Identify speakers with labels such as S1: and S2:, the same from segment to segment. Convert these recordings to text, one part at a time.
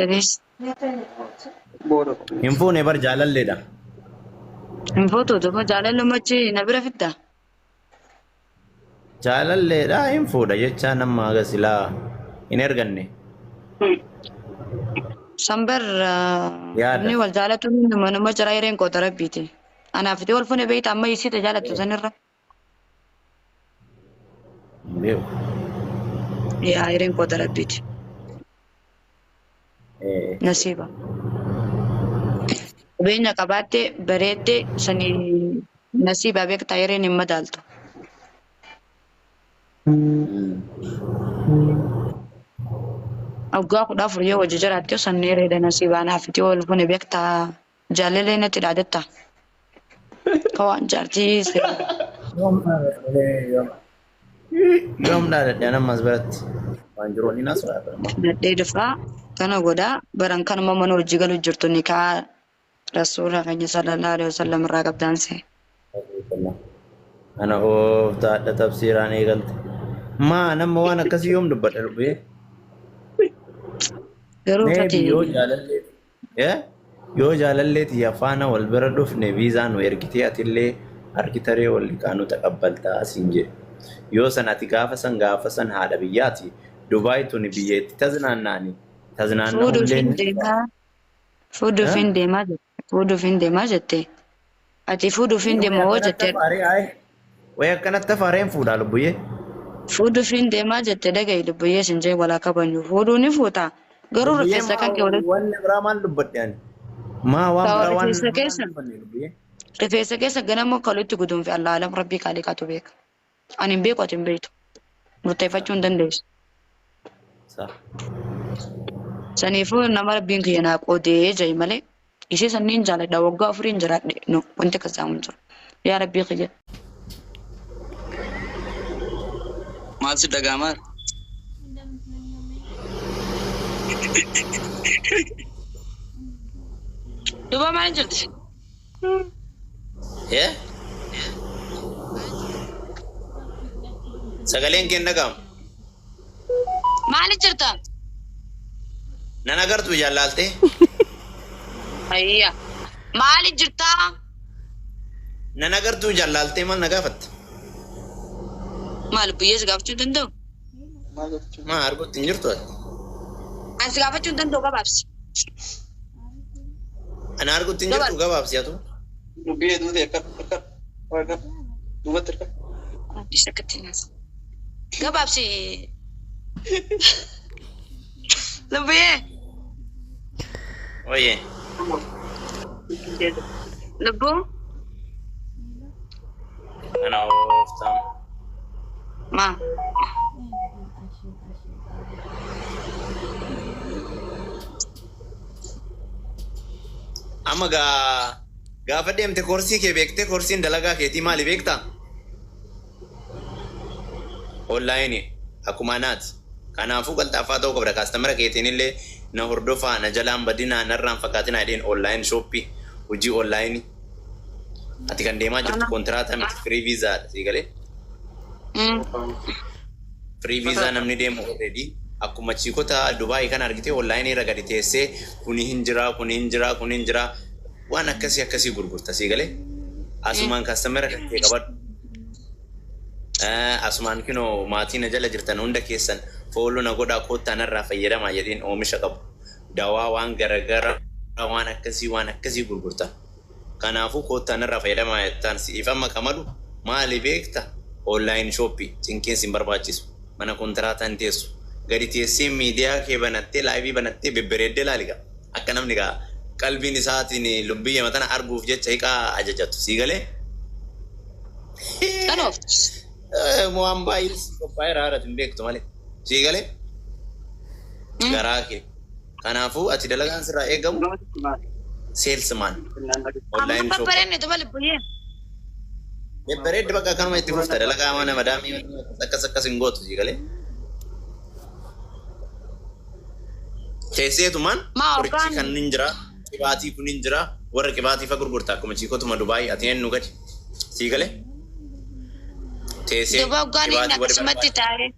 S1: Anis
S2: Hin fuune bar jaalalleedha.
S1: Hin fuutu duuba jaalallumachi na bira fidda.
S2: Jaalalleedha hin fuudha jechaa nama haga silaa hin erganne.
S1: Sanbar
S2: Yaada.
S1: namni wal jaalatu nama nama jira hireen qoota rabbiiti. Anaaf itti wal fuune beekta amma isiita jaalattu sanirra.
S2: Hin beeku.
S1: Yaa hireen qoota rabbiiti. Nasiiba. Qabeenya qabaatte bareedde sanii nasiiba beektaa hireen hin madaaltu. Waggaa 14 yoo wajji jiraatte san hireedha nasiibaa naaf itti wal fuune beektaa jaalallee natti dhaadatta. Ka waan jaartii
S2: Yoom dhaadadhe yoom yoom dhaadadhe an ammas biratti waan jiru ni naas dhaadadha.
S1: Nadhee dhufaa kana godhaa baran kanuma mana hojii galu jirtu nikaa rasuula keenya sallallahu alaihi wasallam irraa qabdaan see.
S2: Ana oofta hadha tafsiiraan eegalte. Maa nama waan akkasii yoom dubbadha lubbee?
S1: Garuu
S2: Maybe
S1: fati
S2: yoo jaalallee Eh? Yoo jaalallee tiyya faana wal bira dhufne viizaa nu ergitee atillee argitaree wal liqaa nu taqabbaltaa siin jedhe. Yoo san ati gaafa san gaafa san haadha biyyaati. Dubaay tuni biyya itti taznaannaani.
S1: Fuudhuuf
S2: Taznaanna'ullee
S1: hin
S2: ni
S1: deemaa fuudhuuf
S2: Eh?
S1: hin deemaa jette fuudhuuf hin deemaa jette ati fuudhuuf hin
S2: Way
S1: deema hoo
S2: akkanatti
S1: jette
S2: afaaree ayi. Way akkanatti afaareen fuudhaa lubbuyyee.
S1: Fuudhuuf hin deemaa jette dhaga'i lubbuyyee sin jee walaa kabanyu fuudhuu ni fuuta garuu
S2: Lubbuyyee
S1: rifeensa
S2: maa
S1: kan kee walitti
S2: wanni biraa maal dubbadhe ani? Maa waan
S1: Ta'a
S2: biraa waan
S1: rifeensa
S2: maal
S1: keessa
S2: dubbanne lubbuyyee?
S1: rifeensa keessa ganama akka walitti guduunfe Allah alam rabbii kaaliqatu beeka. Ani hin beeku ati hin beektu. Murteeffachuu hin dandeessu.
S2: Sa.
S1: Saniifuu nama rabbiin kiyya naa qoodee jedhe malee ishee sanniin jaaladha waggaa afuriin jiraadhe no wanti akkas jedhamu hin jiru. Yaa rabbii kiyya.
S3: Maal si dhaga'amaa?
S1: Duba maal jirti?
S2: Eh? Sagaleen kee hin dhaga'amu.
S1: Maali jirta?
S2: Nan agartu ijaan laaltee?
S1: Ayya. Maali jirta?
S2: Nan agartuu ijaan laaltee maal na gaafatta?
S1: Maal buyyee si gaafachuu hin danda'u?
S2: Maa arguutti hin jirtu ati?
S1: Ani si gaafachuu hin danda'u gabaabsi.
S2: Ana arguutti hin jirtu gabaabsi atu.
S3: Dubbii hedduu ta'e akka akka akka duubatti akka.
S1: Isa akkatti naas. Gabaabsi. Lubbiyee.
S2: Oye.
S1: Lubbuu.
S2: Ana ooftaan.
S1: Maa.
S2: Amma gaa gaafa deemte koorsii kee beektee koorsiin dalagaa keetii maali beektaa? Online akkuma anaati. Kanaafuu qalxaaffaa ta'uu qabda. Kaastamara keetiinillee na hordofaa, na jalaan badinaa, narraan fagaatinaa jedheen online shoppii hojii online. Ati kan deemaa jirtu kontiraata miti free visa dha sii galee. Free visa namni deemu already akkuma chiikota Dubai kana argitee online irra gadi teessee kuni hin jiraa kuni hin jiraa kuni hin jiraa waan akkasii akkasii gurgurta sii galee. Asumaan customer kan kee qabadhu. Asumaan kinoo maatii na jala jirtan hunda keessan follow na godhaa koottaa narraa fayyadamaa jedhiin oomisha qabu. Dawaa waan garagaraa waan akkasii waan akkasii gurgurta. Kanaafuu koottaa narraa fayyadamaa jettaan si'iif amma ka malu maali beekta online shop cinqiin sin barbaachisu mana kontiraataa hin teessu gadi teessee miidiyaa kee banattee live banattee bebbereeddee laali gaa akka namni gaa qalbiin isaatiin lubbiyyema tana arguuf jecha hiqaa ajajatu sii galee
S1: Kanoof.
S2: Waan baay'ee si qophaa'eera haadhatu hin beektu malee sii galee garaa kee Kanaafuu ati dalagaan sirraa eegamu salesman
S1: Amma
S2: online shopper.
S1: babbareedne duba lubbuyyee.
S2: Babbareeddi bakka akkanuma itti fufta dalagaa mana madaamii akkas akkas hin gootu sii galee. Teesseetumaan
S1: Maa
S2: qorichi
S1: hoggaan
S2: kan hin jira qibaatii kun hin jira warra qibaatii fa gurgurta akkuma chiikotuma Dubaay ati eenyu gadi sii galee. Teessee
S1: duba hoggaan inni
S2: qibaatii warri
S1: akkasumatti
S2: barbaadu.
S1: taa'ee.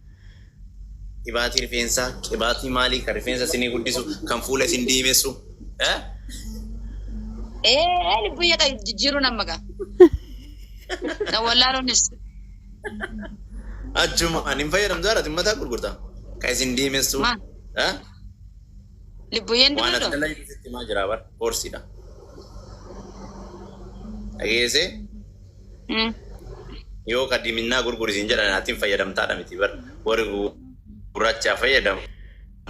S2: Qibaatii rifeensaa, qibaatii maalii kan rifeensa isinii guddisu, kan fuula isin diimessu. Eh?
S1: Ee lubbuyya kan jijjiiruu nama gaa. Na wallaaluunis.
S2: Achuma ani hin fayyadamtu haadha mataa gurgurtaa. Kan isin diimessu.
S1: Maal?
S2: Eh?
S1: Lubbuyyeen
S2: Waan ati
S1: dibadhu.
S2: dalagu sitti himaa jira bar koorsiidha. Dhageessee yoo ka diiminnaa gurgurisiin jedhan atiin fayyadamtaadha miti bar warri gurraachaa fayyadamu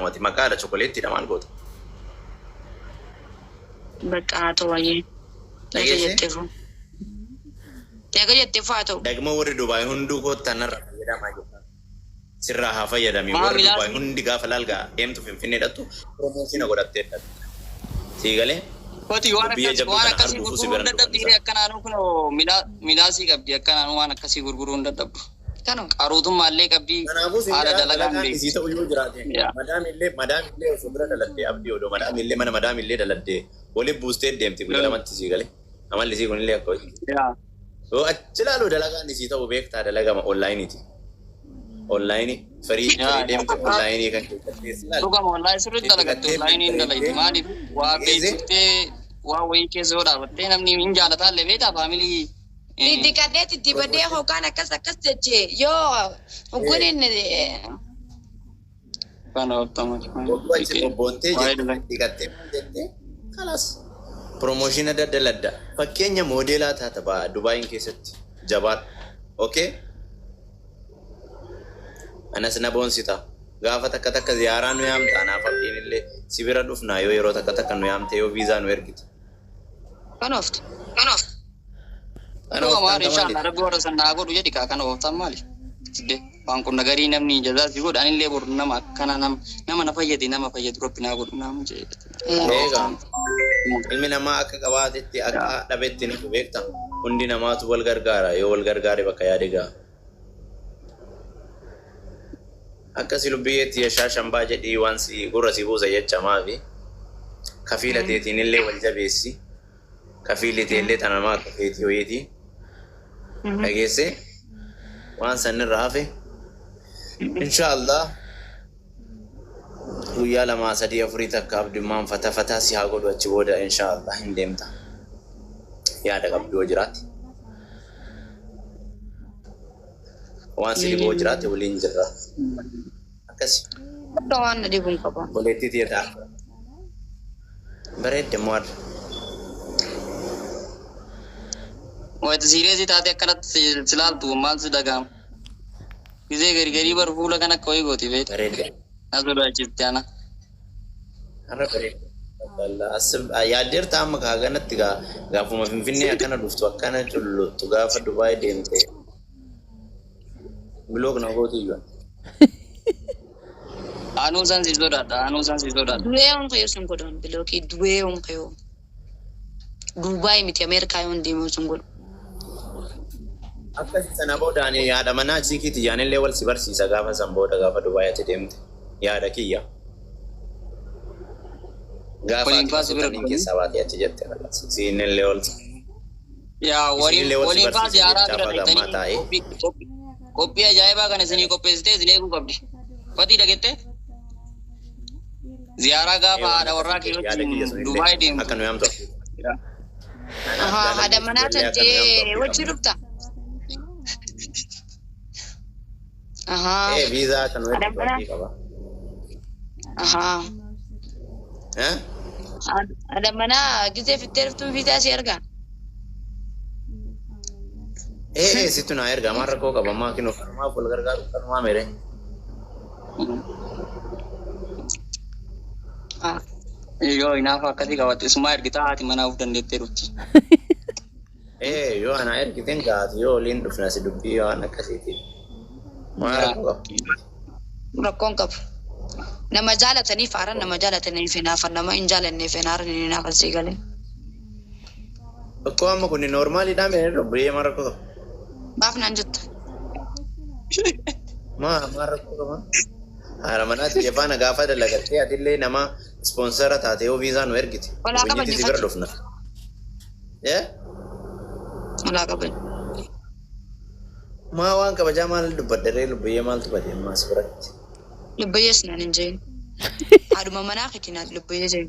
S2: ati maqaadha chokoleettiidha maal goota.
S1: Bakka haa ta'u wayyee. Eega
S2: Dhageessee
S1: jetteefu. Eega jetteefu haa ta'u.
S2: dagma warri Dubaay hunduu koottaa narra fayyadamaa jirta. Sirraa haa fayyadami
S3: Maa
S2: warri Dubaay
S3: milaasii
S2: hundi gaafa laalgaa deemtu Finfinnee dhattu promooshina godhattee dhattu. Sii galee
S3: Koti waan
S2: biyya
S3: akkas
S2: jabduu
S3: waan
S2: kana
S3: akkasii
S2: arguufuu si
S3: gurguruu hin
S2: biran dhufan
S3: dadhabdi
S2: isaan.
S3: akkanaanuu kun milaasii qabdi akkanaanuu waan akkasii gurguruu hin dadhabdu.
S1: Kanuma.
S3: Qaruutummaallee qabdi
S2: Kanaafuu siin
S3: haala
S2: jedhaa
S3: dalagaan
S2: dalagaan isii
S3: beekti.
S2: ta'u yoo jiraate
S3: Yaa.
S2: madaamillee madaamillee osoo bira daladdee abdii odoo madaamillee mana madaamillee daladdee waliin buustee deemti guyyaa lamatti sii galee amalli isii kunillee akka hojii.
S3: Yaa.
S2: Yoo achi ilaalu dalagaan isii ta'u beektaa dalagama onlaayiniiti. Onlaayinii firii
S3: Yaa.
S2: firii deemte onlaayinii kan keessatti ilaali.
S3: Dhugama wallaahi sirriitti
S2: Itti
S3: dalagatte
S2: gattee
S3: onlaayinii hin dalaytu
S2: bareeddee
S3: maaliif waa
S2: geesse
S3: beeksiftee waa wayii keessa yoo dhaabattee namni hin jaalataallee beektaa faamilii.
S1: Diddiqadhee diddibadhee hookaan akkas akkas jechee yoo hogguun inni
S3: Kana ooftamaa.
S2: Bobboo achi bobboontee
S3: Waa'ee
S2: jette
S3: dalagaa.
S2: dhiqattee maal jettee kalas piroomooshinii daddaladda. Fakkeenya moodeelaa taata ba'a Dubaayin keessatti jabaadha. Okay? Anas na boonsita. Gaafa takka takka ziyaaraa nu yaamta anaaf abdiin illee si bira dhufnaa yoo yeroo takka takka nu yaamte yoo viizaa nu ergite.
S1: kan ooftu.
S2: Kana
S3: Dhugama
S2: ooftaan
S3: maali inshallah
S2: tamaali.
S3: rabbi warra sana haa godhu jedhi kaa kana ooftaan maali? Sidde waan kun nagarii namni jazaa si godhu anillee boru nama akkana nama nama na fayyade nama fayyadu rabbi naa godhu nama jedhe. Kana
S2: Eegaa
S3: ooftaan.
S2: ilmi namaa akka qabaatetti akka dhabetti ni beekta. Hundi namaatu wal gargaara yoo wal gargaare bakka yaade ga'a. Akkasi lubbiyeetti yeshaa shambaa jedhii waan si gurra si buusa jecha maafi kafiila teetiin illee wal jabeessi. Kafiilli teellee tanamaa akka feetii wayiiti. Dhageesse waan sanirra hafe inshaallah guyyaa lamaa sadii afurii takka abdummaan fata fataa si haa godhu achi booda inshaallah hin deemta. Yaada qabdu yoo jiraate waan si dhibu yoo jiraate waliin jirra. Akkasi
S1: Akka waan na dhibu hin qabu.
S2: boleettii tiyataa bareedde moo adda.
S3: Wayita siireesii taatee akkanatti si laaltu maal si dhaga'ama? Gisee gari garii bar fuula kan akka wayii gooti beektu.
S2: Bareedde.
S3: Na sodaachifte ana.
S2: Har'a bareedde. Yaaddeerta amma kaa kanatti gaa gaafuma Finfinnee akkana dhuftu akkana culluttu gaafa Dubaay deemte bilook na gootu iyyuu.
S3: Anuu san si sodaadha anuu san si sodaadha.
S1: Du'ee honka yoo sun godhan bilookii du'ee honka yoo. Duubaay miti Ameerikaa yoo hin deemu sun godhu.
S2: Akkasi sana booda ani yaada manaa chiikiiti yaanillee wal si barsiisa gaafa san booda gaafa Dubaay ati deemte yaada kiyya. Gaafa
S3: Waliin
S2: ati
S3: faasi bira
S2: masuutaniin
S3: dhufanii.
S2: keessaa baatee achi jette siinillee wal
S3: Yaa waliin
S2: isinillee wal si
S3: waliin faasi
S2: barsiisa
S3: haaraa
S2: jechaaf
S3: bira
S2: haga ammaa
S3: dhaqxanii
S2: taa'ee.
S3: qophii qophii qophii ajaa'ibaa kana isinii qopheessitee isin eeguu qabdi. Fatii dhagettee? Ziyaaraa
S2: Ee
S3: gaafa
S2: waan
S3: haadha warraa
S2: akkasii
S3: kee
S2: yaada kiyya
S3: wajjin
S2: sunillee
S3: Dubaay deemtu.
S2: akka nu yaamtu.
S1: Ahaa haadha manaa
S2: Jaalallee akka nu yaamtu
S1: tantee
S2: abdii
S1: wajji
S2: qabna.
S1: dhufta. Ahaa
S2: Ee viizaa akka nu
S1: haadha
S2: ergitu
S1: manaa.
S2: abdii qaba.
S1: Ahaa
S2: Eh?
S1: haadha manaa gisee fittee dhuftuun viizaa si ergaa.
S2: Ee ee situ naa erga maal rakkoo qaba maa kinoo kanumaaf wal gargaaru kanumaa mere.
S1: Ah.
S3: Yoo hinaafa akkasii qabatte isumaa ergitaa haati manaa of dandeettee dhufti.
S2: Ee yoo anaa ergiteen gaati yoo waliin dhufna si dubbii waan akkasiiti. Maal
S3: Yaa.
S2: rakkoo qaba?
S1: Rakkoon qabu. Nama jaalataniif haaran nama jaalataniif hinaafan nama hin jaalanneef hinaaran hin hinaafan sii galee.
S2: Rakkoo amma kun noormaaliidhaa mere dubbii maal rakkoo qaba?
S1: Maaf naan jetta?
S2: Maa maal rakkoo qaba? Haadha manaatti jafaana gaafa dalagattee atillee nama ispoonsara taate yoo viizaa nu ergite.
S1: Walaa qaban
S2: Guyyittii si bira
S1: jifatu.
S2: dhufna. Ee?
S1: Walaa qaban.
S2: Maa waan kabajaa maal dubbaddaree lubbiyyee maaltu bade ammaa si biratti?
S1: Lubbayyees naan hin jeen. Haadhuma manaa keetii naan lubbayyee jeen.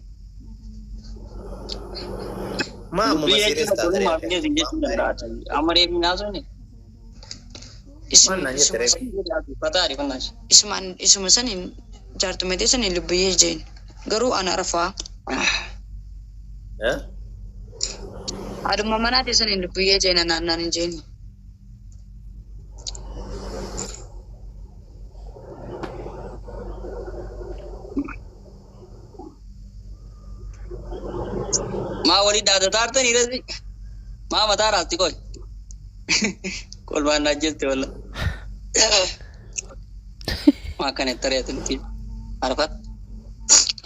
S2: Maa ammuma
S3: Lubbiyyee
S2: serious
S3: jechuun
S2: taate
S3: obbolummaaf illee isin jechuu danda'a. Amma reefi naasofne.
S2: Maal naan jette reefi?
S3: Fataa ariifannaa.
S1: Isumaan isuma saniin jaartumatee saniin lubbiyyee jeen. Garuu ana rafaa.
S2: Eh?
S1: Haadhuma manaatii saniin lubbiyyee jeen anaan naan hin jeen.
S3: Maa walii dhaadataa artanii resi. Maa mataa raasti qoy. Kolfaan naa jette walla. Maa akkana itti ari'atu nuti. Arfat.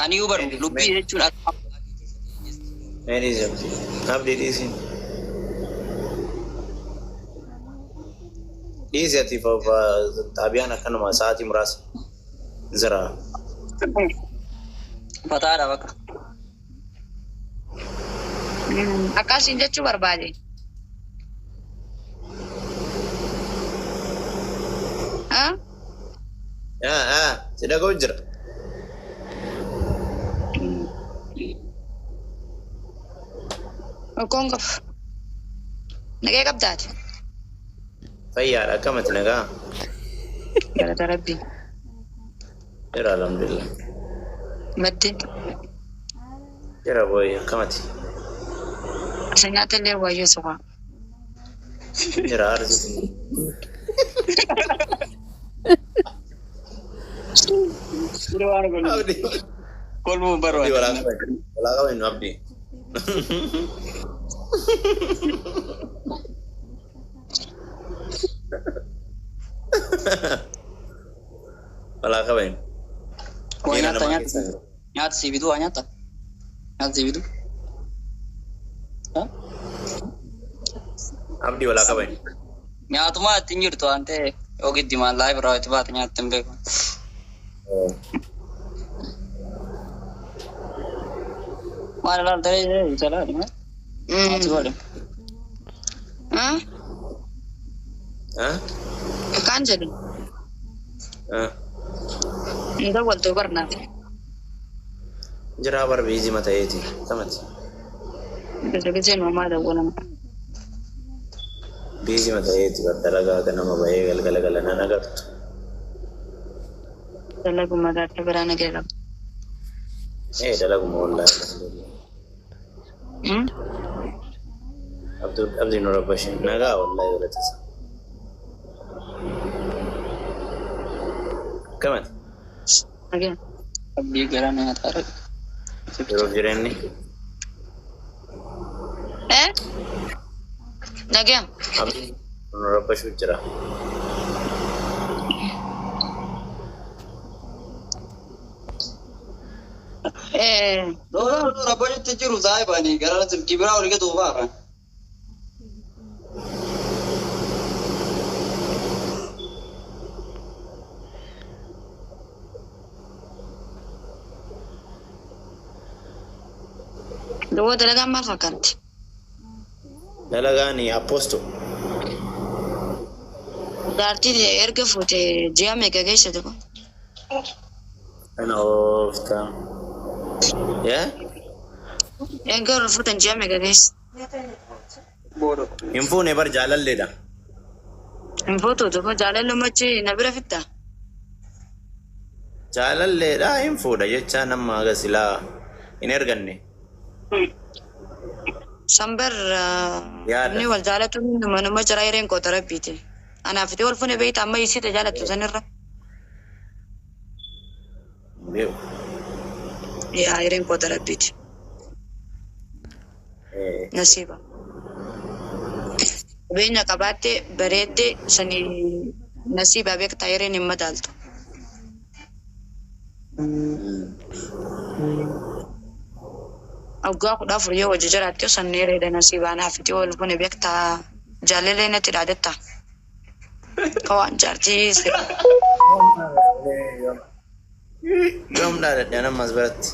S3: Ani iyyuu baru lubbii jechuun akka
S2: Mee dhiisi abdii. Abdii dhiisi. Dhiisi ati xaabiyaan akkanuma sa'aatii muraasa jira.
S3: fataadha bakka.
S1: Akkasiin jechuu barbaade. Ah?
S2: Yaa yaa si dhaga'u jira.
S1: Rakkoon qabu. Nagee qabdaati.
S2: Fayyaadha akkamati nagaa.
S1: Galata rabbii.
S2: Jira alhamdulillah.
S1: Maddi.
S2: Jira booyi akkamati.
S1: Isa nyaata illee waayyoo suqaa.
S2: Jira arzi. Abdii.
S3: Kolfuun
S2: Abdii
S3: barbaada.
S2: walaa qaban. Walaa qaban nu abdii. Walaa qaban.
S3: Waa
S2: Miira
S3: nyaata
S2: namaa
S3: nyaata.
S2: keessa jiru.
S3: Nyaata sii bituu waa nyaata. Nyaata sii bituu.
S2: Abdii walaa qaban.
S3: Nyaatumaa ittiin jirtu waan ta'eef ogiddi maallaa biraa itti baate nyaatte hin beeku. Maal ilaalta isa laali maal? Nyaati godhe.
S1: Ah?
S2: Ah?
S1: Akkaan jedhu.
S2: Ah.
S1: Hin dawwaltuu barnaaf.
S2: Jira bar biizii mataeeti. Akkamati.
S1: Gisa giseen homaa dawwalama.
S2: Biizii mataeeti bar dalagaa ganama bahee galgala galanaan agartu.
S1: Dalaguma gaarta biraa nagee qaba.
S2: Ee dalaguma wallaahi alhamdulillah. Abdul Abdii nu rabbashin nagaa wallaahi galatisa. Akkamati.
S1: Nagee.
S3: Abdii garaa nyaataa dhaqa.
S2: Yeroof jireenyi.
S1: Eh? Nagee.
S2: Abdii nu rabbashuu jira.
S1: Eh.
S3: Lola rabbashutti jiru saayibani gara silkii biraa olii gatu ba'a.
S1: Dawoo dalagaan maal fakkaatti?
S2: Dalagaan apposto.
S1: Jaartii erga fuute ji'a meeqa keessa tokko?
S2: Kana oofta. Yaa?
S1: Erga ol fuutan ji'a meeqa keessa?
S2: Hin fuune bar jaalalleedha.
S1: Hin fuutu tokko jaalallumachi na bira fitta.
S2: Jaalalleedha hin fuudha jecha nama haga silaa hin erganne.
S1: Sambar
S2: Yaada.
S1: inni wal jaalatu numa numa jira hireen koota rabbiiti. Anaaf itti wal fuune beekta amma isiita jaalattu sanirra.
S2: Beeku.
S1: Yaa hireen koota rabbiiti.
S2: Eh,
S1: Nasiiba. Qabeenya qabaatte bareedde sanii nasiiba beektaa hireen hin madaaltu. Waggaa 14 yoo hojii jiraatte sanni hireedha nasiiba anaaf itti wal fuune beektaa jaalallee natti dhaadatta. Ka waan jaartii
S2: Yoom dhaadadhe ammas biratti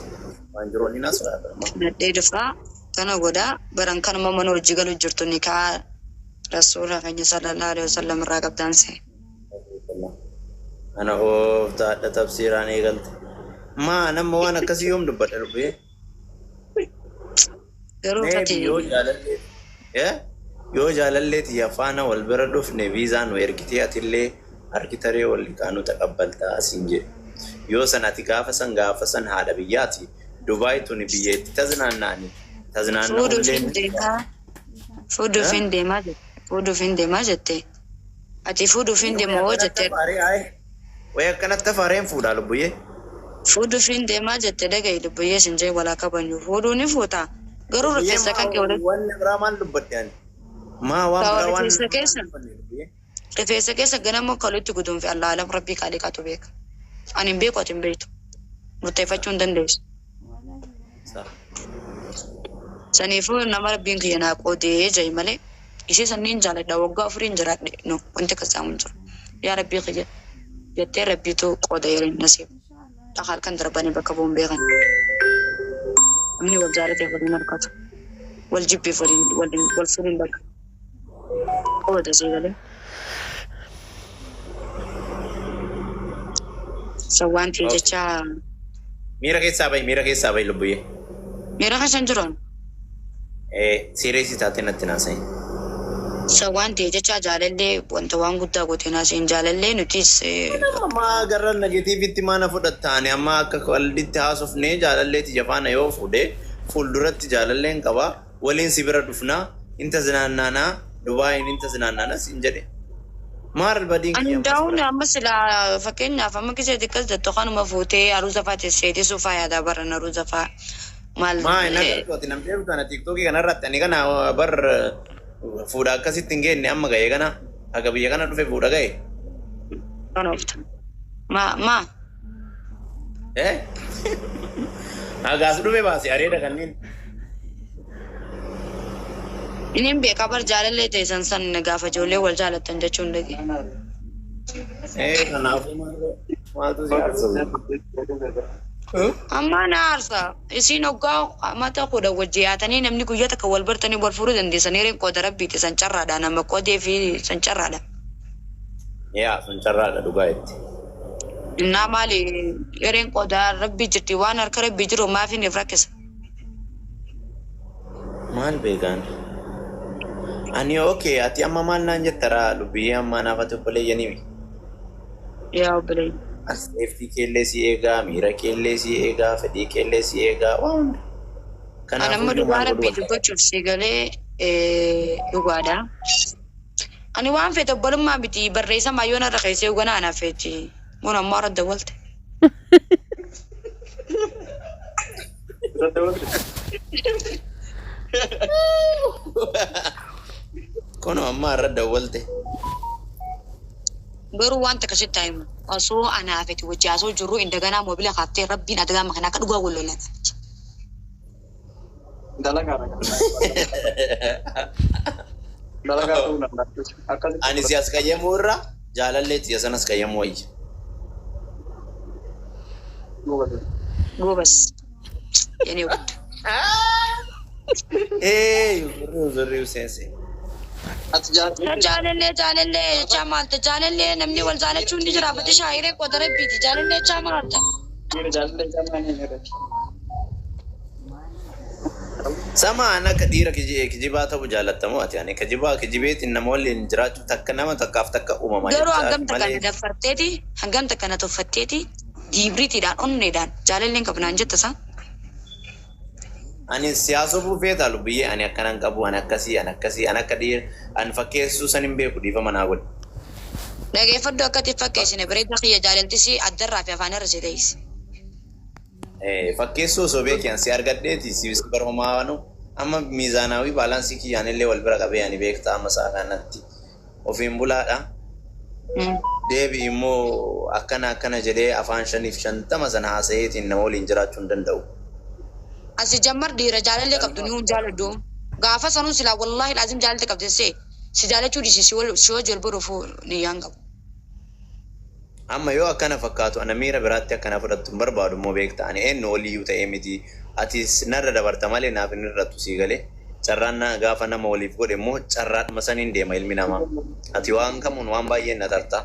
S2: waan jiru ni nasu dhaadadha.
S1: Nadhee dhufaa kana godhaa baran kanuma mana hojii galuu jirtu ni kaa rasuula keenya sallallahu alaihi wasallam irraa qabdaanse.
S2: Ana ooftaadha tafsiiraan eegalte. Maa nama waan akkasii yoom dubbadha lubbee?
S1: Garuu
S2: Maybe
S1: uffati
S2: yoo jaalallee yoo jaalallee tiyya faana wal bira dhufne viizaa nu ergitee atillee harki taree wal liqaanuu taqabbaltaa asiin jedhe. Yoo san ati gaafa san haadha biyyaati. Dubaay tuni biyya itti taznaannaani.
S1: Fuudhuuf
S2: Taznaanna'ullee
S1: hin deemaa. Fuudhuuf hin deemaa jette. Fuudhuuf hin deemaa jette. Ati fuudhuuf hin deema hoo jette.
S2: Way akkanatti afaareen fuudhaa lubbuyyee.
S1: Fuudhuuf hin deemaa jette dhaga'i lubbuyyee sin jee walaa kabanyu. Fuudhuu ni fuuta. Garuu
S2: Lubbuyyee
S1: rifeensa kan
S2: maa
S1: kee walitti.
S2: wanni biraa maal dubbadde ani? Maa waan
S1: Kaa
S2: biraa waan
S1: rifeensa keessa.
S2: dubbanne lubbuyyee?
S1: Rifeensa keessa ganama kalutti guduunfe Allah alam rabbii qaalii qaatu beeka. Ani hin beeku ati hin beektu. Murteeffachuu hin dandeessu.
S2: Sa.
S1: Saniifuu nama rabbiin kiyya naa qoodee ja'i malee ishee sanniin jaaladha waggaa 4n jiraadhe no wanti akkas jaamu hin jiru. Yaa rabbii kiyya jettee rabbiitu qooda yeroo nasiib. Dhaqa halkan darbanii bakka bu'uun beekan. Namni wal jaalateef waliin harkatu. Wal jibbeef waliin waliin wal fuudhuun bakka. Qooda sii galee. So waan ta'e jecha.
S2: Miira keessaa bahi, miira keessaa bahi lubbuyyee.
S1: Miira keessa hin jiru.
S2: Serious taatee natti naasa'in.
S1: So waan ta'e jecha jaalallee wanta waan guddaa gootee naasa'in jaalallee nutis
S2: Amma gara negativeitti maana fudhattaani amma akka qalditti haasofnee jaalallee tiyya faana yoo fuudhe fuulduratti jaalalleen qaba waliin si bira dhufnaa inta zinaannaanaa Dubaayin inta zinaannaanaa siin jedhe. Maal badiin
S1: Ani
S2: kiyya ammas
S1: daawun
S2: bira?
S1: Amma silaa fakkeenyaaf amma gisee xiqqas jettu kanuma fuutee aruuza fa'aa teessee suufaa yaadaa baran aruuza fa'aa maal.
S2: Maa hin agartu ati namtee kana TikTokii kanarratti ani kana bar fuudha akkasitti hin geenne amma ga'e kana haga biyya kana dhufe fuudha ga'e.
S1: Kan oofta. Maa maa
S2: Eh? Hagaas dhufe baase areeda kanneen.
S1: Inni hin beekaa bar jaalallee ta'e san san gaafa ijoollee wal jaalattan jechuun dhage.
S2: Eh, kanaafuu maaltu si aarsa?
S1: Amma na aarsa. Isiin hoggaa mata 10 wajji yaatanii namni guyyaa takka wal bartanii wal fuudhuu dandeessan hireen qooda rabbiiti san carraadha nama qoodee fi san carraadha.
S2: Yaa sun carraadha dhugaa itti.
S1: Innaa maali hireen qooda rabbii jirti waan harka rabbii jiru maaf hin rakkisa.
S2: Maal beekaan? Ani okay ati amma maal naan jettara lubbiyyee ammaa naaf ati obboleeyyanii.
S1: Yaa obboleeyyan.
S2: Safety keellee si eegaa, miira keellee si eegaa, fedhii keellee si eegaa, waan hunda.
S1: Ani
S2: Kanaafuu
S1: amma
S2: iyyuu
S1: dhugaa
S2: maal godhuu
S1: rabbii
S2: barbaada?
S1: dubbachuuf si galee dhugaadha. Ani waan feete obbolummaa miti barreessa maayyoon irra keessee ganaa anaaf feeti. Mun ammoo irra dawwalte.
S2: Kunoo amma irra dawwalte.
S1: Garuu waan takka sitti himu. Osoo anaa feeti wajji haasoo jirru indaganaa moobila kaaftee rabbiin adagaa makanaa akka dhugaa wal lolan.
S3: Dalagaadha. Dalagaa ta'uu danda'a. Akkasitti
S2: Ani si as qayyamuu irra jaalallee tiyya sanas qayyamuu wayya.
S1: Goobas. Yenee gudda.
S2: Ee, zurrii seense.
S3: Ati jaalladhu.
S1: Jaalallee jaalallee jechaa maalta jaalallee namni wal jaalachuun ni jira fati shaayiree qooda rabbiiti jaalallee jechaa maalta.
S3: Jaalladhu jaalladhu ni irratti.
S2: Sama an akka dhiira kijibaa ta'u jaalattamu ati ani kijibaa kijibeetiin nama waliin jiraachuu takka nama takkaaf takka uumama
S1: Garuu
S2: jechaa
S1: hangam takka na
S2: malee.
S1: daffarteeti hangam takka na tuffatteeti diibriitiidhaan onneedhaan jaalalleen qabnaan jetta isaa.
S2: Ani siyaasofuu feetaa lubbiyyee ani akkanan qabu ani akkasii ani akkasii ani akka dhiira ani fakkeessuu san hin beeku dhiifama naa godhi.
S1: Dhageeffadhu akkatti fakkeessine bareeda kiyya jaalaltisi addarraa fi afaan irra si teessi.
S2: Fakkeessuu osoo beekee ani si argadheeti si barhomaanu amma miizaanaawii balance kiyyaan illee wal bira qabee ani beektaa amma sa'a kanatti ofiin bulaadha. Deebi immoo akkana akkana jedhee afaan 150 sana haasa'eetiin nama waliin jiraachuu hin danda'u.
S1: Asi jammar dhiira jaalallee qabdu ni hun jaaladhu. Gaafa sanuu silaa wallaahi laazim jaalallee qabde see si jaalachuu dhiisi si wal si wajji wal baruuf niyyaan qabu.
S2: Amma yoo akkana fakkaatu ana miira biraatti akkana fudhattu hin barbaadu immoo beekta ani eenyu oliyyuu ta'ee miti atis narra dabarta malee naaf hin irrattu sii galee carraan na gaafa nama waliif godhe immoo carraadhuma saniin deema ilmi namaa. Ati waan kamuun waan baay'een na tarta.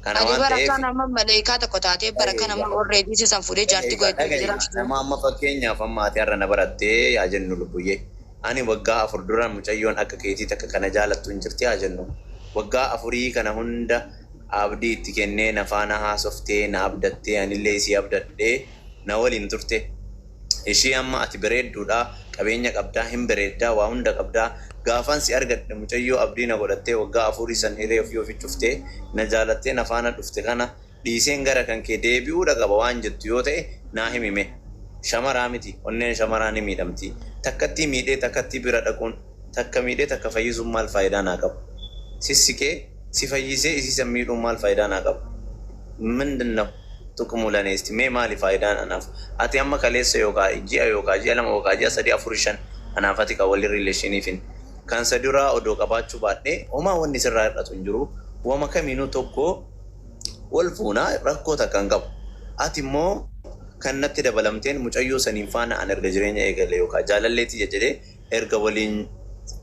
S2: Kana
S1: Ati
S2: waan
S1: bara
S2: ta'eef
S1: akkaan amma maleekaa tokko taatee bara kana amma already sisan fuudhee jaartii godhattee
S2: dhaga'i
S1: jiraachuu.
S2: nama amma fakkeenyaaf amma ati har'a na barattee yaa jennu lubbuyyee. Ani waggaa 4 dura mucayyoon akka keetii takka kana jaalattu hin jirti yaa jennu. Waggaa 4 kana hunda abdii itti kennee na faana haasoftee na abdattee anillee isii abdadhee na waliin turte. Ishii amma ati bareedduudha, qabeenya qabdaa, hin bareeddaa, waa hunda qabdaa. Gaafan si argadhe mucayyoo abdii na godhattee waggaa 4 san hiree ofii ofii cuftee na jaalattee na faana dhufte kana dhiiseen gara kan kee deebi'uudha qaba waan jettu yoo ta'e naa himime. Shamaraa miti, onneen shamaraa ni miidhamti. Takkattii miidhee takkattii bira dhaquun, takka miidhee takka fayyisuun maal faayidaa naa qaba? Sissikee si fayyisee isii san miidhuun maal faayidaa naa qaba? ምንድን ነው ጥቅሙ ለእኔ? እስቲ mee maali faayidaan anaaf? Ati amma kaleessa yookaa ji'a yookaa ji'a 2 yookaa ji'a 3 4 5 anaaf ati kan walii rileeshiniifin kan sa duraa odoo qabaachuu baadhee homaa wanni sirraa hir'atu hin jiru. Wama kamiinuu tokko wal fuunaa rakkoo takka hin qabu. Ati immoo kan natti dabalamteen mucayyoo saniin faana an erga jireenya eegale yookaa jaalalleetti jedhee erga waliin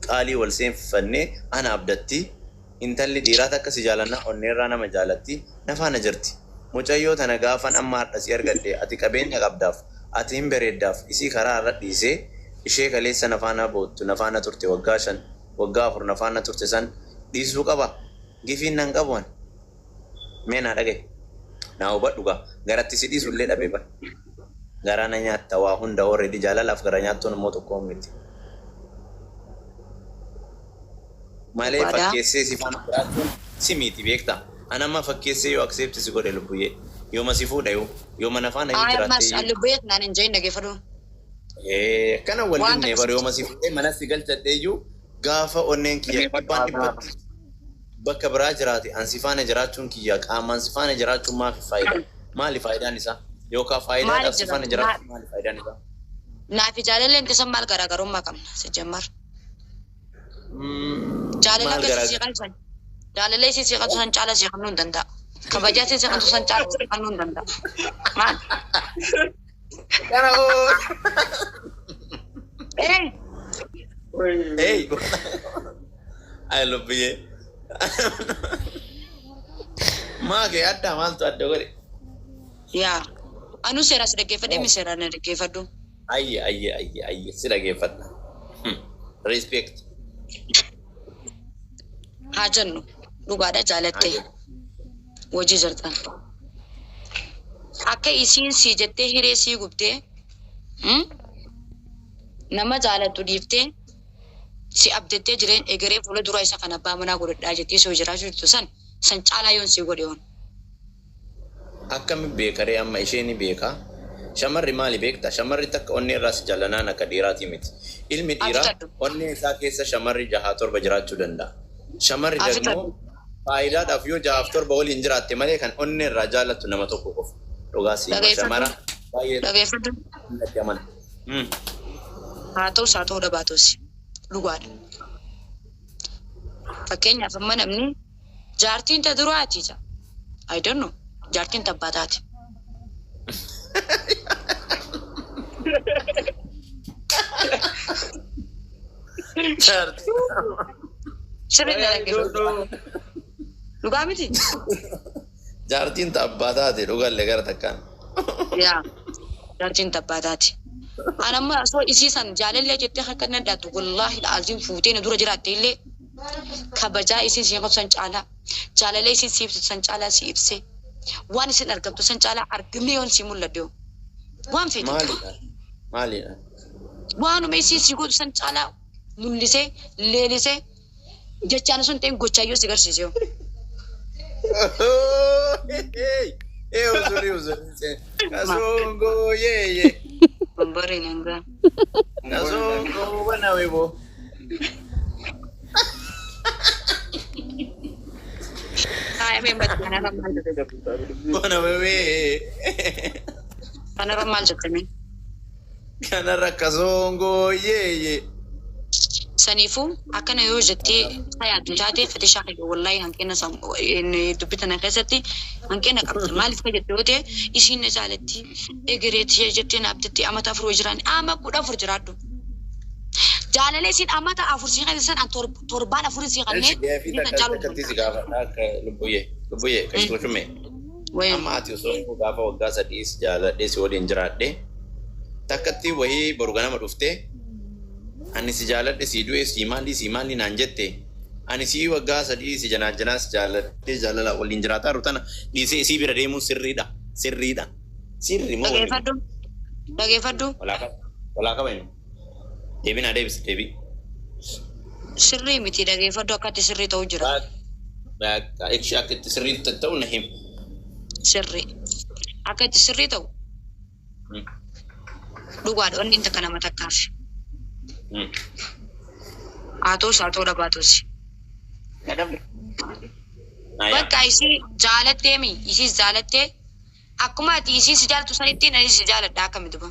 S2: qaalii wal seenfannee ana abdatti intalli dhiiraa takka si jaalannaa onneerraa nama jaalatti na faana jirti. Mucayyoo tana gaafan amma har'a si argadhe ati qabeenya qabdaaf ati hin bareeddaaf isii karaa irra dhiisee ishee kaleessa na faana boottu na faana turte waggaa 5 waggaa 4 na faana turte san dhiisuu qaba. Gifiin nan qabu ani. Mee naa dhagaye. Naa hubadhu gaa garatti si dhiisu illee dhabe bara. Garaa na nyaatta waa hunda already jaalalaaf gara nyaattuun immoo tokko miti. Malee
S1: Dhugaadha.
S2: fakkeessee si faana jiraachuun si miti beektaa. An amma fakkeessee yoo accept si godhe lubbuyyee yooma si fuudha yoo yooma na faana yoo
S1: Ay ammas
S2: jiraatte iyyuu.
S1: lubbuyeet naan hin jedhin dhageeffadhu.
S2: Akkana wal
S1: Waan
S2: dibnee
S1: takka
S2: bara yooma si fuudhee mana si galchadhee iyyuu gaafa onneen kiyya dhibbaan dhibbatti bakka biraa jiraate an si faana jiraachuun kiyya qaamaan si faana jiraachuun maafi faayidaa? Maali faayidaan isaa? Yookaan faayidaadhaaf
S1: Maaliif
S2: si faana
S1: jiraatu?
S2: jiraachuun maali faayidaan isaa?
S1: Naafi jaalalleen tisan maal garaagarummaa qabna si jammar. Jaalala
S2: Maal
S1: akkasii
S2: garaa
S1: si qabsan. Jaalala isii si qabsu san caala si qabnuu hin danda'a. Kabajaa isii si qabsu san caala si qabnuu hin danda'a. Maal?
S2: Kana oo!
S1: Ee!
S2: Hey! Ay lubbiyyee. Maa kee adda maaltu adda godhe?
S1: Yaa. Anuu seeraa si dhaggeeffadhee mi seeraa na dhaggeeffadhu.
S2: Ayye ayye ayye ayye si dhaggeeffadha. Respect.
S1: Haa jennu dhugaadha jaalattee wajji jirtan. Akka isiin sii jettee hiree sii gubdee nama jaalattu dhiiftee si abdattee jireen egeree fuula dura isa kan abbaa manaa godhadhaa jettee si jiraachuu jirtu san san caalaa yoon sii godhe yoon.
S2: Akkami beekaree amma ishee ni beekaa? Shamarri maali beekta? Shamarri takka onnee irraa si jaallanaan akka dhiiraatii miti. Ilmi dhiiraa
S1: Afitadhu.
S2: onnee isaa keessa shamarri 6 7 jiraachuu danda'a. Shamarri
S1: Afitadhu.
S2: dagmoo faayidaadhaaf yoo 6 7 waliin jiraatte malee kan onnee irraa jaallattu nama tokko qofa. Dhugaa siima
S1: Dhageeffadhu.
S2: shamara baay'ee
S1: Dhageeffadhu.
S2: natti amana.
S1: Haa ta'us haa ta'uu dhabaatus dhugaadha. Fakkeenyaaf amma namni jaartiin ta duraati ja. I don't know. Jaartiin ta abbaa taate. Sirrii na dhaggeeffadhu. Dhugaa miti?
S2: Jaartiin ta abbaa taate dhugallee gara takkaan.
S1: Yaa. Jaartiin ta abbaa taate. An amma osoo isii san jaalallee jettee akka na dhaattu wallaahi aziim fuutee na dura jiraatte illee kabajaa isiin si qabdu san caalaa jaalallee isiin si ibsitu san caalaa si ibsee waan isin argamtu san caalaa argamee yoon si mul'adhe yoo waan feete
S2: Maalidha? Maalidha?
S1: waanuma isiin si godhu san caalaa mul'isee leelisee jechaan sun ta'in gochaa yoo si garsiise yoo.
S2: Hey, uzuri uzuri. Kasongo yeye.
S1: Bambareen hangaa.
S2: Kasongo bana webo.
S1: Kaayamee mati kanarra maal jette?
S2: Bana wewe.
S1: Kanarra maal jette mee?
S2: Kanarra kasongo yeye.
S1: Saniifuu akkana yoo jettee yaaddu taate fetishaa kiyya wallahi hanqina dubbii tana keessatti hanqina qabda. Maaliif ka jette yoo ta'e isiin na jaalatti egereetti jettee na abdatti amata 4 jiraan ama 14 jiraadhu. Jaalala isiin amata 4 sii kennan san torbaan 4 sii kennee
S2: Gaafii
S1: isiin san
S2: takka
S1: caaluu
S2: takkatti si
S1: danda'a.
S2: gaafadha akka lubbuyyee. Lubbuyyee qashtuu shumee.
S1: Wayi.
S2: Amma ati osoo gaafa waggaa 3 si jaaladhee si waliin jiraadhee takkatti wayii boru ganama dhuftee ani si jaaladhe si du'e si maalii si maalii naan jette ani si waggaa 3 si janaajjanaa si jaaladhee jaalala waliin jiraataa jiru tana dhiisee isii bira deemuun sirriidha sirriidha sirri moo waliin
S1: Dhageeffadhu. Dhageeffadhu.
S2: walaa qabani deebii naa deebisi deebii.
S1: Sirrii miti dhageeffadhu akka itti sirrii ta'u jira.
S2: Bakka ishee akka itti sirrii ta'u na him.
S1: Sirrii. Akka itti sirrii ta'u dhugaadha onni takka nama takkaaf. Haa ta'us haa ta'uu dhabaatus. Bakka isii jaalattee mi isii jaalattee akkuma ati isii si jaalatu sanitti anis si jaaladha akkami duba.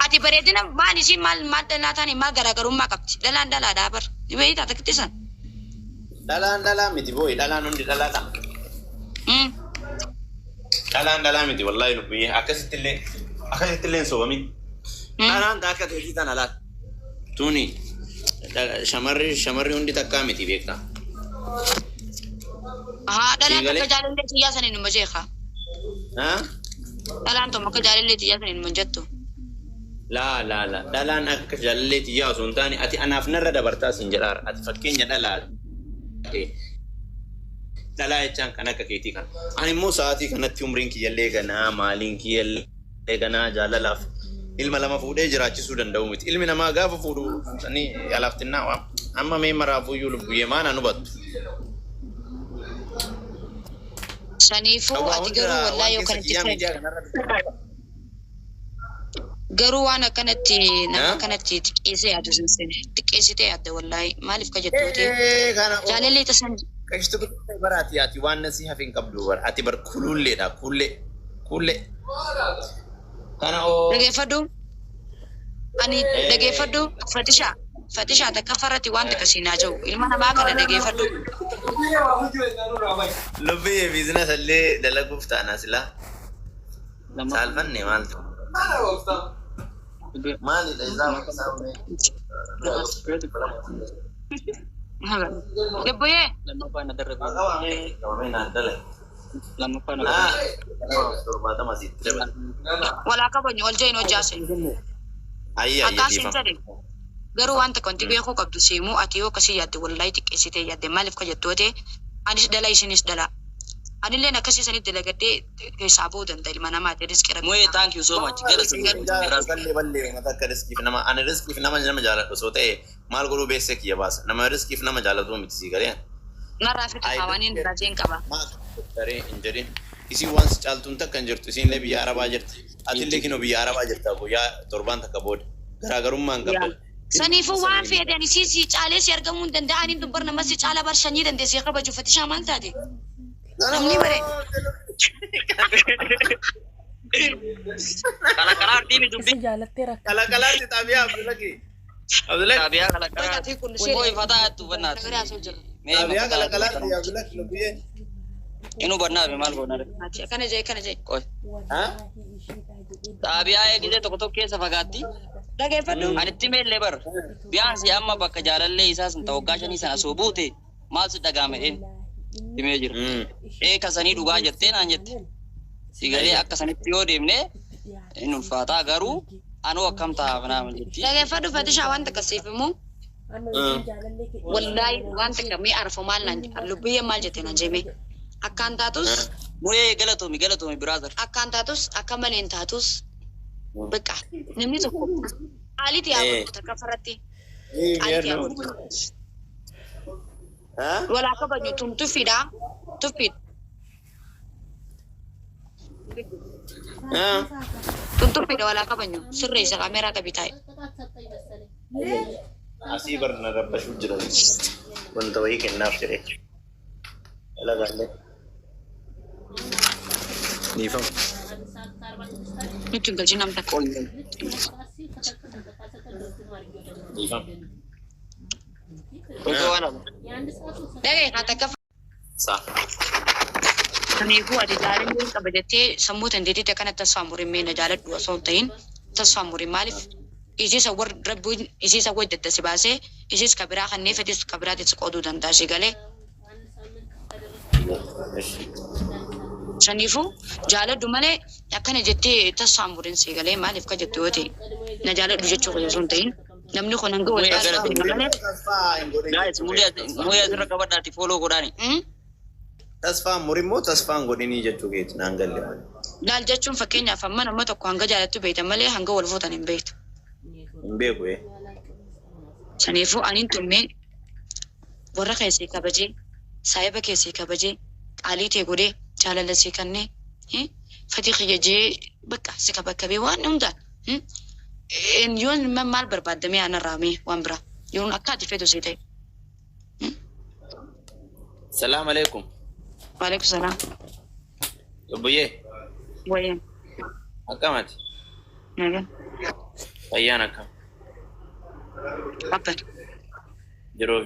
S1: Ati bareedina maal isii maal maal dhalaa taane maal garaagarummaa qabdi dhalaan dhalaadhaa bar ni beektaa takkitti san.
S2: Dhalaan dhalaa miti booyi dhalaan hundi dhalaadha. Dhalaan dhalaa miti wallaahi lubbiyyee akkasittillee akkasittillee hin soobamin. Dhalaan akka teetii tana laal. Tuni shamarri shamarri hundi takkaa miti beektaa.
S1: Haa dhalaan
S2: Siigalee?
S1: takka jaalallee xiyyaa saniin numa jeeqa. Dhalaan tokko akka jaalallee xiyyaa saniin numa jettu.
S2: Laa laa laa dhalaan akka jaalallee xiyyaa osoo hin taane ati anaaf narra dabartaa siin jedhaara ati fakkeenya dhalaa dhalaa jechaan kan akka keetii kana. Ani immoo sa'aatii kanatti umriin kiyyallee ganaa maaliin kiyyallee ganaa jaalalaaf ilma lama fuudhee jiraachisuu danda'u miti. Ilmi namaa gaafa fuudhu sanii alaaftinnaa waan amma mee maraafuyyuu lubbuyyee maana nu battu.
S1: Saniifuu
S2: Waa
S1: ati
S2: hunda
S1: garuu
S2: waan
S1: wallaahi yoo
S2: keessa
S1: kanatti
S2: kiyyaa miidiyaa kanarra
S1: garuu waan akkanatti nama
S2: Haa?
S1: akkanatti xiqqeessee yaadu sin seene xiqqeessitee yaadda wallaahi maaliif ka jettu ta'e
S2: Kana
S1: jaalallee tasan
S2: qashtu kuttee baraati ati waan nasii hafe hin qabdu bara ati bar kululleedha kullee kullee. Kana oo
S1: dhageeffadhu ani dhageeffadhu fatishaa fatishaa takka farratti waan takka siinaa jiru ilma namaa kana dhageeffadhu.
S2: Lubbiyyee biizinasa illee dalaguuf taana silaa saalfanne maaltu maalidha isaa
S1: Lubbuyyee
S3: Lammaffaa na darbe.
S2: qabamee naan dalaga.
S3: Lammaffaa na darbe.
S2: 70 asitti dabala.
S1: Walaa kabajnu ol jeen hojjaase.
S2: Ayya ayya
S1: Akkaas hin
S2: dhiifama.
S1: jedhe garuu waan takka wanti beekuu qabdu seemuu ati yoo akkasii yaadde wallaahi xiqqeessitee yaadde maaliif ka jettu ta'e anis dhala isinis dhala. Anilleen akkasii sanitti dalagadhee keessaa ba'uu danda'a ilma namaati riskii rabbi.
S3: Mu'ee thank you so much. Galatoomii.
S2: Ballee ballee uummata akka riskiif nama ani riskiif nama nama jaaladhu osoo ta'e maal godhuu beessee kiyya baasa nama riskiif nama jaalatu miti sii galee.
S1: Narraa fi tafaawaniin raajeen qaba.
S2: Maal daree hin jedhin isin waan si caaltuun takka hin jirtu isin illee biyya arabaa jirti atillee kinoo biyya arabaa jirta guyyaa torbaan takka booda garaagarummaa hin qabdan.
S1: Saniifuu waan fedhan isii si caalee si argamuu hin danda'aniin dubbar nama si caala bar shanyii dandeessee kabaju fatishaa maal taate? Namni bare
S3: Kalaqalaa ardiin dubbii.
S4: Isa jaalattee rakkate.
S2: Kalaqalaatti xaabiyaa Abdullaki. Abdullaki.
S3: Xaabiyaa kalaqalaa. Moo'ee fataa jettu bannaati.
S1: Nagaraa asoo jira.
S3: Mee
S2: Xaabiyaa
S3: mafataa
S2: kalaqalaatti Abdullaki lubbiyyee.
S3: Inu bannaafi maal goona?
S1: Akkana jee akkana jee.
S3: Qoy. Xaabiyaa eegitee tokko tokko keessa fagaatti.
S1: Dhageeffadhu.
S3: Ani itti meellee bar. Biyaansi amma bakka jaalallee isaa sun ta'u waggaa 5 sana osoo buute maal si dhaga'ame dheen himee jira. Ee kasanii dhugaa jettee naan jette. Sigalee akka sanitti yoo deemne hin ulfaataa garuu anuu akkam ta'a naama jetti.
S1: Dhageeffadhu fatishaa waan takka siif immoo wallaahi waan takka mee arfo maal naan jedha lubbiyyee maal jette naan jeme akkaan taatus
S3: Mu'ee galatoomi galatoomi brother.
S1: akkaan taatus akka malee hin taatus bakka namni tokko qaaliiti yaa godhu takka farratti qaaliiti yaa godhu walaa kabaju tun tuffiidha tuffiidha tun tuffiidha walaa kabaju sirreessa kaameeraa qabi taa'e.
S2: Asii barna rabbashuu jiran wanta wayii kennaaf jedhee. Dalagaallee. Dhiifama.
S1: Nutti hin galchin nam takka.
S2: Dhiifama.
S3: Osoo waan hafu.
S1: Dhagee haa takka
S2: Saa.
S1: Kanaafuu ati jaalallee qaba jettee sammuu dandeettiitti akkana tasfaa murin mee na jaaladhu osoo hin ta'in tasfaa murin maaliif isiisa warra rabbiin isiisa wajji dadda si baasee isiis ka biraa kannee fedhis ka biraatis qooduu danda'a si galee.
S2: Ayyee. Ishi.
S1: Saniifuu jaaladhu malee akkana jettee tasfaan murin si galee maaliif ka jettu yoo ta'e na jaaladhu jechuu qofa osoo hin ta'in namni kun hanga wal
S3: Muya
S1: caalu
S3: gara
S1: beekna malee.
S2: Tasfaa hin godhin
S3: Guys,
S2: jechuu
S3: muya
S2: keeti.
S3: muya asirra qabadhaati follow godhaani.
S2: Tasfaan murimmoo tasfaan godhinii jechuu keeti naan galle malee.
S1: Laal jechuun fakkeenyaaf amma nama tokko hanga jaalattu beekta malee hanga wal fuutan hin beektu.
S2: Hin beeku ee.
S1: Saniifuu aniin tummee warra keessii kabajee saahiba keessii kabajee qaalii tee godhee jaalala sii kennee fatii kiyya jee bakka si kabakkabee waan hundaan yoon maal barbaaddamee anarraa mee waan biraa yoon akka ati feetu sii ta'e.
S2: Salaam alaikum.
S1: Waalaikum salaam.
S2: Obboyyee.
S1: Wayyee.
S2: Akkamati?
S1: Nagaa.
S2: Fayyaan akkam?
S1: Abban.
S2: Jiruu.